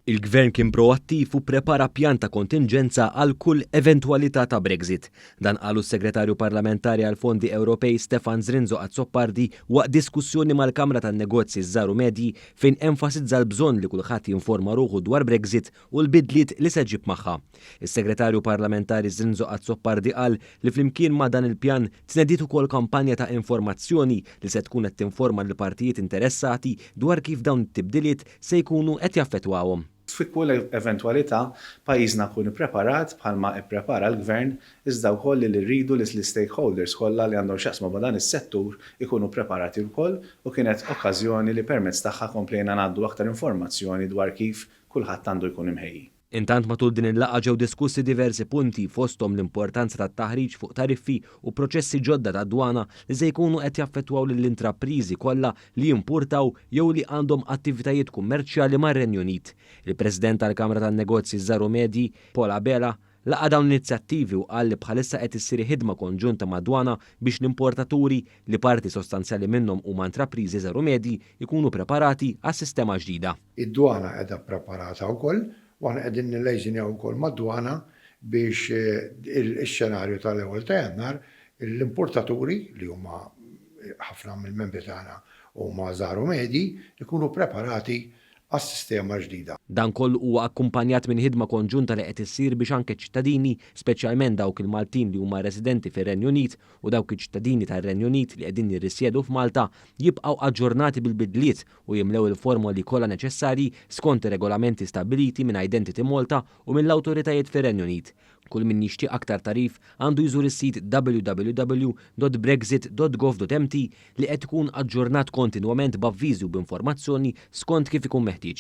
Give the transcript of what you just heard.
Il-Gvern kien proattiv u pprepara pjan ta' kontinġenza għal kull eventwalità ta' Brexit. Dan qalu s-Segretarju Parlamentari għall-Fondi Ewropej Stefan Zrinzo Azzopardi waqt diskussjoni mal-Kamra tan-Negozji ż-Żgħar u Medji fejn enfasizza l-bżonn li kulħadd jinforma ruħu dwar Brexit u l-bidliet li se ġġib magħha. Is-Segretarju Parlamentari Zrinzo Azzopardi qal li flimkien ma' dan il-pjan tnediet ukoll kampanja ta' informazzjoni li se tkun qed tinforma lill-partijiet interessati dwar kif dawn it-tibdiliet se jkunu qed jaffettwawhom. Fi kull eventwalità, pajjiżna jkun ippreparat bħalma ipprepara l-Gvern, iżda wkoll li rridu li l-istakeholders kollha li għandhom x'jaqsmu ma' dan is-settur ikunu ppreparati wkoll u kienet okkażjoni li permezz tagħha komplejna ngħaddu aktar informazzjoni dwar kif kulħadd għandu jkun imħejji. Intant matul din il-laqgħa ġew diskussi diversi punti fosthom l-importanza tat-taħriġ fuq tariffi u proċessi ġodda tad-dwana li se jkunu qed jaffettwaw lill-intrapriżi kollha li jimpurtaw jew li għandhom attivitajiet kummerċjali mar-Renju Unit. Il-President tal-Kamra tan-Negozji Żgħar u Medji, Paul Abela, laqa' dawn l-inizjattivi u qal li bħalissa qed issir ħidma konġunta mad-dwana biex l-importaturi, li parti sostanzjali minnhom huma intrapriżi żgħar u medji, ikunu preparati għas-sistema ġdida. Id-dwana qiegħda ppreparata wkoll u aħna qegħdin nillejżinjaw ukoll mad-dwana biex ix-xenarju tal-ewwel ta' Jannar l-importaturi li huma ħafna mill-membri tagħna huma żgħar u medji jkunu ppreparati għas-sistema l-ġdida. Dan kollu huwa akkumpanjat minn ħidma konġunta li qed issir biex anke ċ-ċittadini, speċjalment dawk il-Maltin li huma residenti fir-Renju Unit u dawk iċ-ċittadini tar-Renju Unit li qegħdin jirrisjedu f'Malta, jibqgħu aġġornati bil-bidliet u jimlew il-formoli kollha neċessarji skont ir-regolamenti stabbiliti minn Identity Malta u mill-awtoritajiet fir-Renju Unit. Kull min jixtieq aktar tagħrif għandu jżur is-sit www.brexit.gov.mt li qed ikun aġġornat kontinwament b'avviżi u b'informazzjoni skont kif ikun meħtieġ.